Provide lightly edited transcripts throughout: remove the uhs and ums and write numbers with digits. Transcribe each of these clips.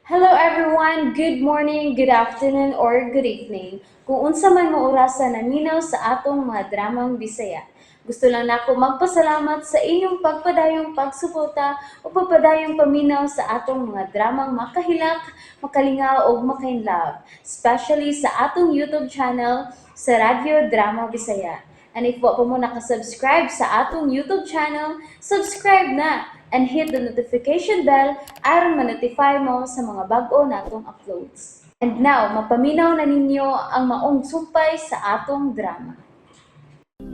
Hello everyone! Good morning, good afternoon, or good evening. Kung unsa man mo orasa naminaw sa atong mga dramang Bisaya. Gusto lang nako magpasalamat sa inyong pagpadayong pagsuporta o pagpadayong paminaw sa atong mga dramang makahilak, makalingaw ug makainlove, especially sa atong YouTube channel sa Radyo Drama Bisaya. And if wa pa mo nakasubscribe sa atong YouTube channel, subscribe na and hit the notification bell aron ma-notify mo sa mga bag-o natong uploads. And now, mapaminaw na ninyo ang maong sumpay sa atong drama.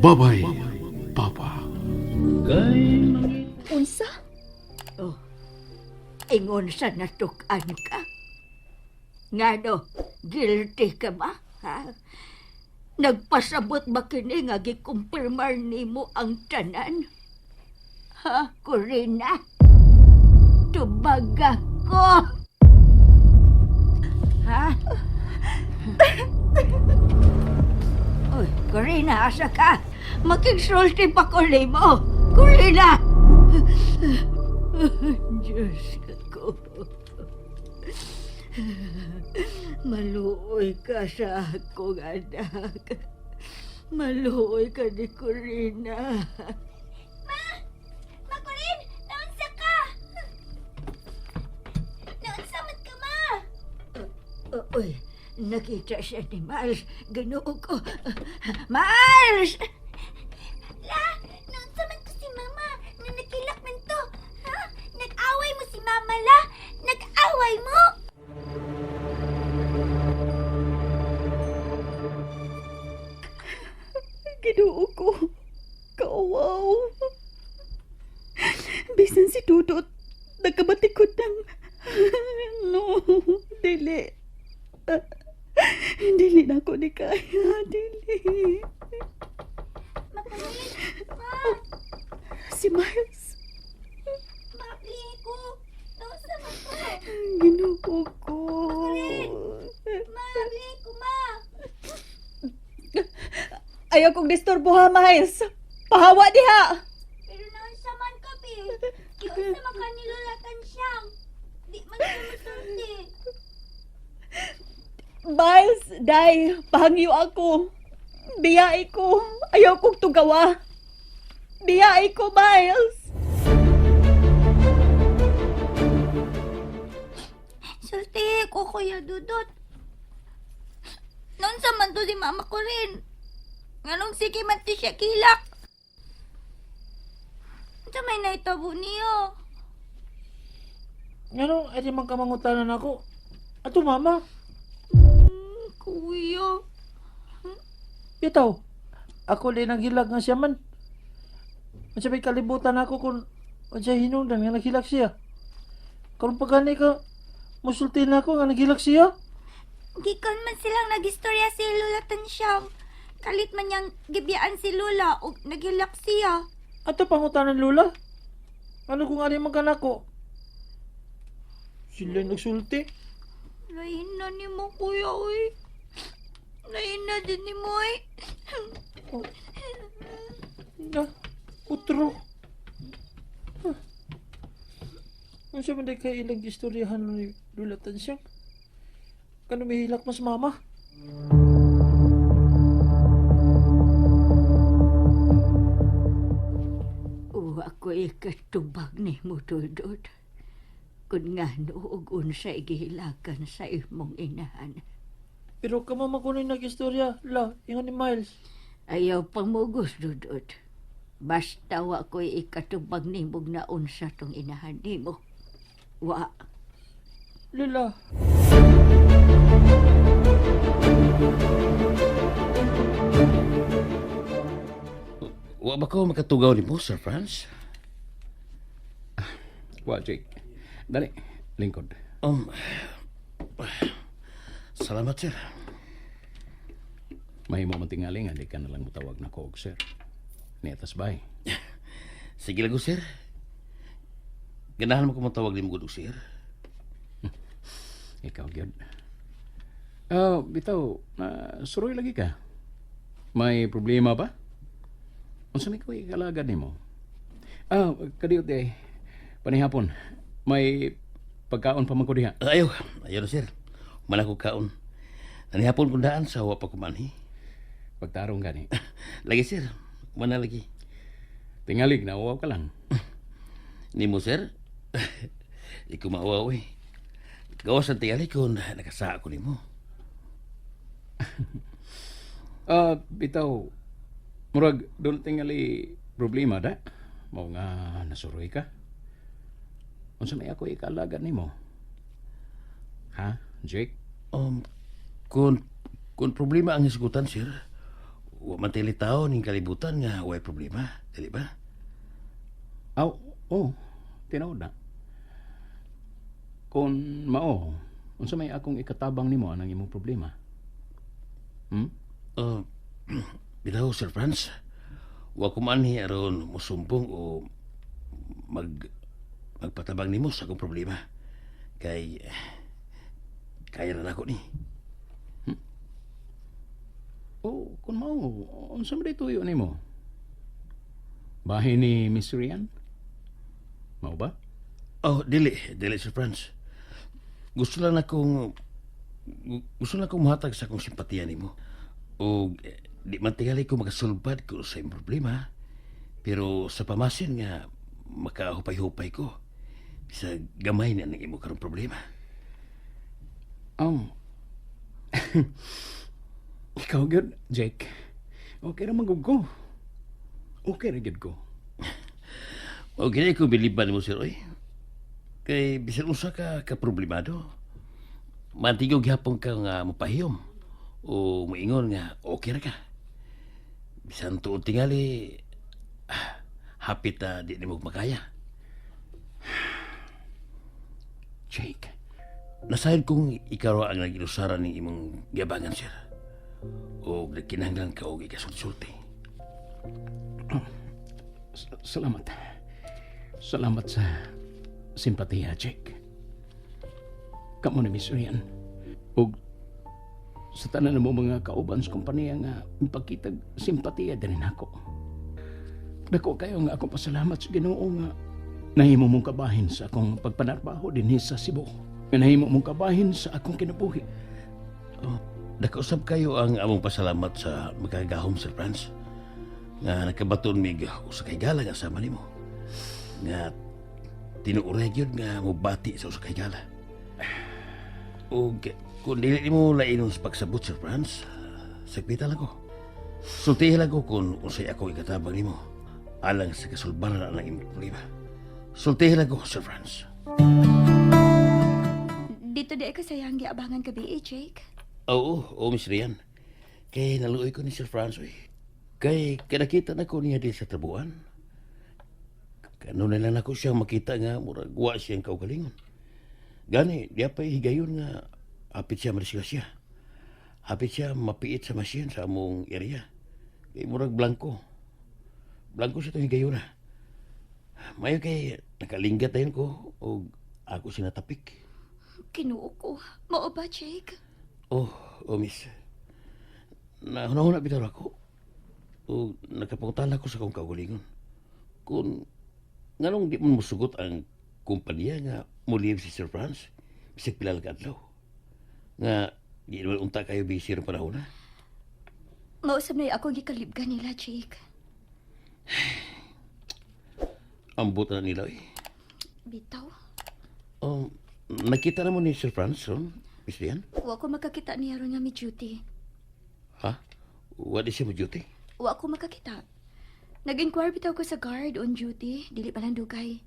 Babay, Papa. Unsa? Oh, ingon sa natukan ka. Ngano, guilty ka ba? Ha? Nagpasabot ba kini nga gikumpirmar nimo ang tanan? Ha, Corina? Tubaga ko! Ha? Uy, Corina, asa ka? Makigsulti pa ko nimo. Corina! Diyos ko. Maluoy ka sa akong anak. Maluoy ka ni Corina. Ma Corin, naunsa ka? Naunsa man ka, ma? Uy, nakita siya ni Miles. Ginoo ko. Miles! La, naunsa man to si mama nga nakilak man to. Ha? Nag-away mo si mama, la? Nag-away mo? Ginoo ko. Kauwaw. Bisan si Dudot, nagkabatikod ng... No, dili. Dili na ako ni kaya. Dili. Ma Corin, ma, Si Miles. ma, please ko. Naunsa man to? Ginoo ko. Ma, please ko, ma. Ayaw kong disturbo ha, Miles. Pahawa diha. Pero naunsa man ka, bi? Giunsa man ka ni Lola Tansyang? Di man ka musulti. Miles, day, pahangyo ako. Biyai ko. Ayaw kong tugawa. Biyai ko, Miles. Sulti ko, Kuya Dudot. Naunsa man to si mama ko rin. Nganong sige man to siya kilak. Unsa may nahitabo niyo? Ngano, ay di man ka mangutanan ako. Ato mama, Kuya. bitaw. Ako din naghilag nga siya man. Unsa may kalibutan ako kung unsa hinungdan nga naghilak siya. Karon pa gani ka, musulti na ako nga naghilak siya. Gikan man silang nagistorya si Lola Tansyang. Kalit man niyang gibiyaan si Lola o naghilak siya. Ato pangutanan lula. Ano kung ani man kanako? Sila nagsulti. Lain na ni mo, kuya, uy. Lain na din ni mo, eh. Na, utro. Huh. Unsa man day kay ilang istoryahan ni Lula Tansyang? Kano may hilak mas mama? O ako ikatubag ni mo, Dudot. Kung ngano og unsa igihilakan sa imong inahan. Pero kamo man kuno nag-istorya, la, ingon ni Miles. Ayaw pamugos, Dudot. Basta wa ko'y ikatubag nimog na unsa tong inahan nimo. Wa. Lula. Wa ba ko makatugaw nimo, Sir Franz? Wa, Jake. Dali, lingkod. Salamat, sir. Mahimo man tingali nga di ka na lang mutawag na ko og sir. Niatas bay. Sige lang ko, sir. Ganahan mo ko matawag nimo gud, sir. Ikaw gyud. Oh, bitaw, na suroy lagi ka. May problema ba? Unsa may kuy kalagad nimo? Ah, kadiyot eh. Panihapon. May Pagkaon pa man ko diha. Ayaw, ayaw na, sir. Wala ko kaon. Nanihapon kong daan sa wa pa kumanhi. Pagtarong gani. Lagi, sir. Mana lagi. Tingalig na uwaw ka lang. Nimo, sir? Di ko mauwaw eh. Gawas ang tingali kung nakasaa ko nimo. Ah, bitaw. Murag doon tingali problema da. Mao nga nasuroy ka. Unsa may ako ikaalaga nimo? Ha, Jake? Um, kung problema ang hisgutan, sir, wa man tili tao ning kalibutan nga way problema, dili ba? Aw, oh, tinuod na. Kung mao, unsa may akong ikatabang nimo anang imong problema? Bitaw, Sir Franz, wa ko man aron musumbong o mag magpatabang nimo sa akong problema. Kay kaya na nako ni. Oh, kung mao, unsa man tuyo nimo? Bahin ni Miss Rian? Mao ba? Oh, dili, dili Sir Franz. Gusto lang akong muhatag sa akong simpatiya nimo. O di man tingali ko makasulbad ko sa imong problema. Pero sa pamasin nga makahupay-hupay ko. Sa gamay na ng imo karong problema. Oh. Ikaw gyud, Jake. Okay ra man gud ko. Okay ra gyud ko. Okay ko biliban mo sir oy. Kay bisan usa ka ka problemado. Mantigo gihapon ka nga mopahiyom o moingon nga okay ra ka. Bisan tuod tingali hapit na di nimo makaya. Jake. Nasayod kong ikaw ra ang nag-ilusaran ng imong giabangan, sir. O nagkinahanglan ka og ikasulti. Salamat. Salamat sa simpatiya, Jake. Kamo ni Miss Rian. Ug sa tanan mo mga kauban sa kompanya nga ipakitag simpatiya din nako. Dako kayo nga akong pasalamat sa Ginoo nga nahimo mong kabahin sa akong pagpanarbaho dinhi sa Cebu. Nga nahimo mong kabahin sa akong kinabuhi. Oh, nakausap kayo ang among pasalamat sa makagahom, Sir Franz. Nga nakabaton mig usa kay gala nga sama nimo. Nga tinuoray gyud nga mobati sa usa kay gala. Ug kung dili nimo lainon sa pagsabot, Sir Franz, sagpita lang ko. Sultihi lang ko kung unsay ako ikatabang nimo alang sa kasulbaran ang imong problema. Sultihi lang ko, Sir Franz. Dito di ka sayang giabangan gabi eh, Jake. Oo, oo, Miss Rian. Kay naluoy ko ni Sir Franz, oy. Kay kanakita na ko niya din sa trabuan. Kanunay lang ako siyang makita nga murag wa siyang kaugalingon. Gani, di pa higayon nga hapit siya madisgrasya. Hapit siya mapiit sa machine sa among area. Kay murag blanko. Blanko siya itong higayon na. Mayo kay nakalinggat na yun ko o ako sinatapik. Kinuo ko. Mao ba, Jake? Oh, oh, miss. Nahuna-huna bitaw ako. O nakapangutana ko sa akong kaugalingon. Kung nganong di mo musugot ang kumpanya nga mulib si Sir Franz, bisag pila ka adlaw. Nga di naman unta kayo busy ron panahon na. Mausap na ako gikalibgan nila, Jake. Ambot na nila eh. Bitaw. Nakita na mo ni Sir Franz ron, Miss Lian? Wa ko makakita niya ron nga may duty. Ha? What is siya mo duty? Wa ko makakita. Nag-inquire bitaw ko sa guard on duty, dili pa lang dugay.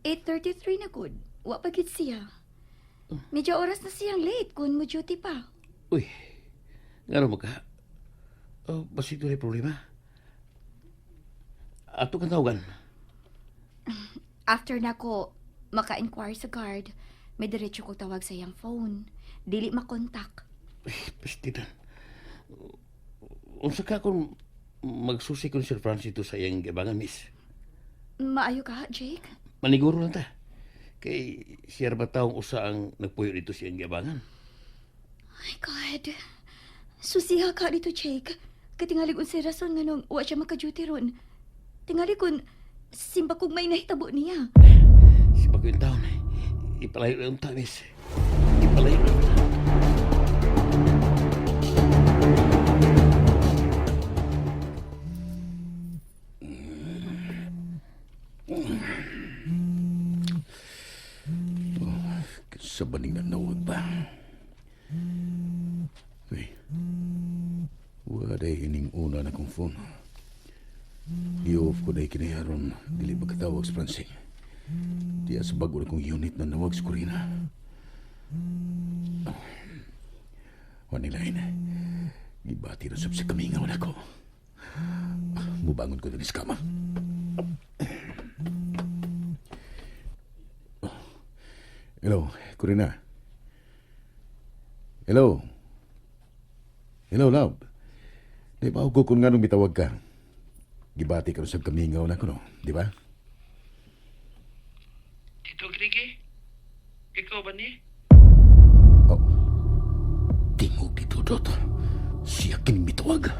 8:33 na gud. Wa pa gid siya. Medyo oras na siyang late kung mo duty pa. Uy, ngano mo ka? Oh, basit na problema. Ato kang tawagan. After nako maka-inquire sa guard, may diretso ko tawag sa iyang phone. Dili makontak. Uy, pastilan. Unsa ka kung magsusi ko ni Sir Francis ito sa iyang gibangan, miss? Maayo ka, Jake? Maniguro lang ta. Kay siya ba taong usa ang nagpuyo dito sa iyang gibangan? My God. Susiha ka dito, Jake. Katingali kung si rason nga nung wa siya maka-duty ron. Tingali kung simba kong may nahitabo niya. Si Bago yung taon. Ipalayo lang ta, miss. Ipalayo lang ta. Sa baning na nawag ba? Uy, wala ining una na kong phone. I-off ko dahil kinayaron, dili magkatawag sa Francine. Diya sa bago na kong unit na nawag sa Corina. Wala lain. Gibati na sab sa kamingaw na ko. Mubangon ko din sa kama. Hello, Corina. Hello. Hello, love. Di ba ako kung nga nung bitawag ka? Gibati ka rin sa kamingaw na ko, no? Di ba? Tito Grigi, ikaw ba ni? Oh. Tingog dito, Dot. Siya kining bitawag.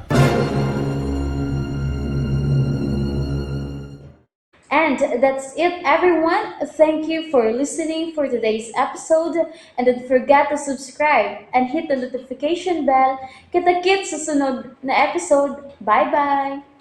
And that's it, everyone. Thank you for listening for today's episode. And don't forget to subscribe and hit the notification bell. Kita-kits sa sunod na episode. Bye-bye!